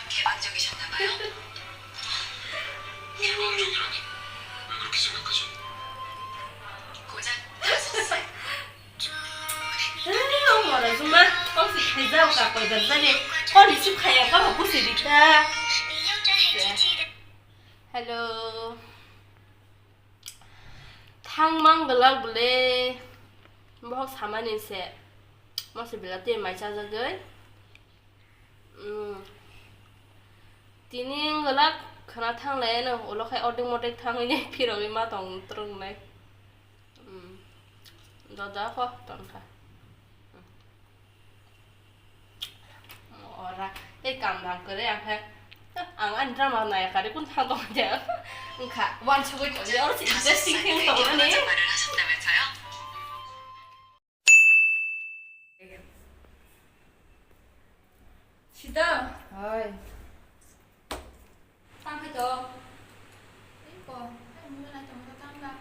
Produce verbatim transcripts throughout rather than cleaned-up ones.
개방적이셨나 봐요. 개방적이라니? 왜 그렇게 생각하죠? 고작 다섯 살. Hello. Thang mang glak bole. Bohok samani se. Mose belai tei mai chajagwi. Mm. Tini wngwlak khwna thang lai no, ulo khai ordek modek thangwi phirogwi ma tong twrwng nai. Mm. Doda kho tong kha. Mm. Ora, tei kam bang kwrwi ang khe, ang ani drama nai kha de, kun thang tong ja. Wngkha, wansugwi tong ja, oro se interesting thing tong ani. Sita. Hoi. Tang khai to. Iko, hai mui nai tong to tang da.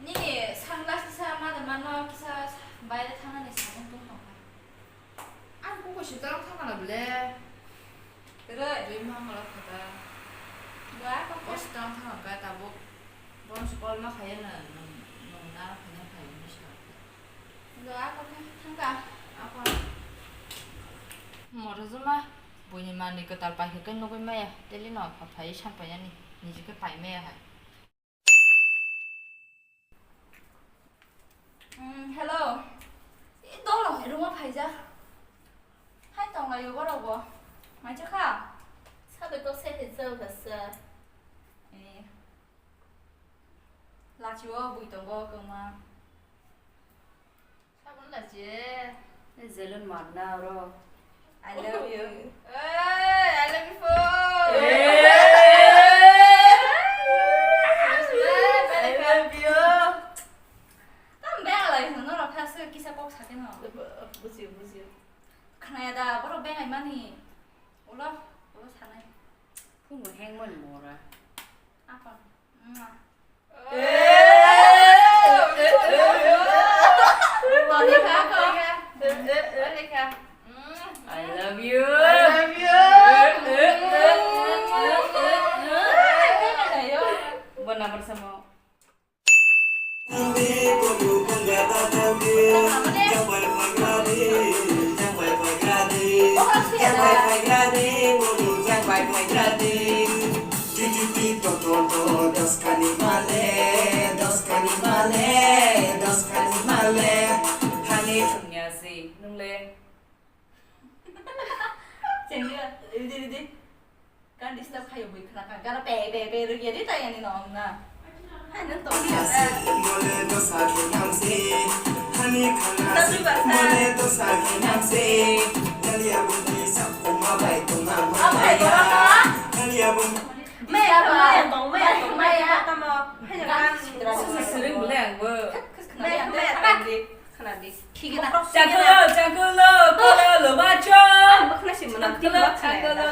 Nini sunglass kisa ma da mano kisa baire thana ni sabun tong tong. Ang kuku sita thang na ble. Tere. Dui ma ngala khata. Ba ko. O sita thang ka tabuk. Bon sukol ma khaya na nung na khaya khaya ni sa. Lo ako khe thangka. Ako. Morojoma buini manwi kwtal paikhe khe nugwi maya, teli no pha phai sampainani niji khe pai maya hai. Mm, hello. I dolo hai room o phaijak. Hai tonglaio borok bo. Maijak kha? Sabai kok se hai chau kha sir. Eh. Lachio bui tongo kwma. Sabun lachi. Ni zelun marna oro. I love you. Hey, I love you for. Hey. I love you. Tam beng lai no norok kha se kisa kok sakhe no. Bujio, bujio. Khnaya da borok beng ai mani. Ulo, ulo sanai. Phungo hengmani mora. Apa? Mwah. Toni kha, toni kha. Toni kha. I love you. I love you. Bo number samo. Chengya si, nung le? Chengya, ridi, ridi. Kan disturb khayo bui khna kha. Gara pe, pe, pe, rwgya di ta yani no ong na. Hai nang tong ya. Mole dosa khe namse, hani khana. Tatwi ba sa. Mole dosa khe namse, dalia bumni sap kuma bai tong ang. Apa ya? Dalia bum. Maya, maya tong, maya tong, maya tamo. Hai kan. Sering bole ang bo. Maya, maya tong di. Khna di. Khigena. Changkulo, changkulo, kulo lo bacho. Ang bo khna si mona. Changkulo, changkulo.